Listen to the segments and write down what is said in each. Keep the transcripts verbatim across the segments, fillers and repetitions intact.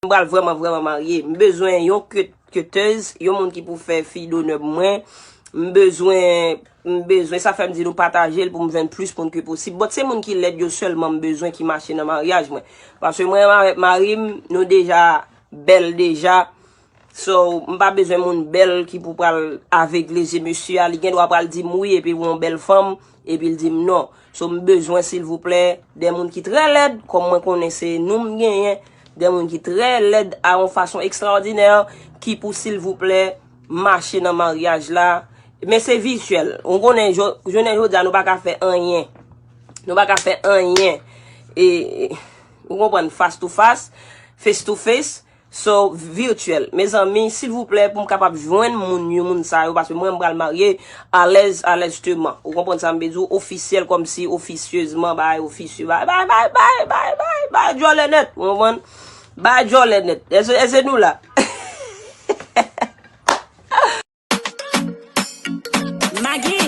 M pral vrèman, vrèman marye. M bezwen yon ket-, ketèz, yon moun ki pou fè fi donè pou mwen. M bezwen, m bezwen, sa fè m di nou pataje l pou m jwenn plis moun ke posib. But se moun ki lèd yo sèlman m bezwen ki mache nan maryaj mwen. Paske mwen menm avèk mari m, nou deja bèl deja. So, m pa bezwen moun bèl ki pou pral avegle je mesye a. Li gen dwa pral di m wi epi l wè yon bèl fanm, epi l di m non. So, m bezwen, silvouplè, de moun ki trè lèd, kòm mwen konnen se nou m genyen, de moun ki trè lèd a yon fason ekstraòdinè, ki pou, silvouplè, mache nan maryaj la. Men se vityèl. Ou konnen, jo-, jounen jodi a, nou pa ka fè anyen. Nou pa ka fè anyen. E, ou konprann, face to face, face to face. So, vityèl. Mezanmi, silvouplè, pou m kapab jwenn moun, yon moun sa yo, paske mwen, m pral marye alèz, alèzteman. Ou konprann sa m vle di w? Ofisyèl, kòmsi, ofisyezman, bay, ofisye, bay, bay, bay, djòlè nèt. Ou konprann? Bay djòlè nèt. Èske, èske nou la? Magi,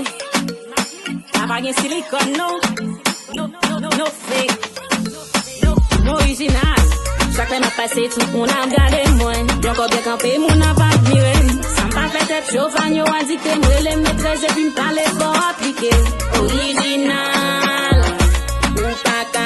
sa pa gen silikòn non. No, no, no, no fake. No, no orijinal. Chak lè m ap pase, tout moun ap gade mwen. Yon kò byen kanpe, moun ap admire m. Sa m pa fè tèt cho, fan yo adikte m. Rele m metrès epi m pale fò aplike. Orijinal. Ou pa ka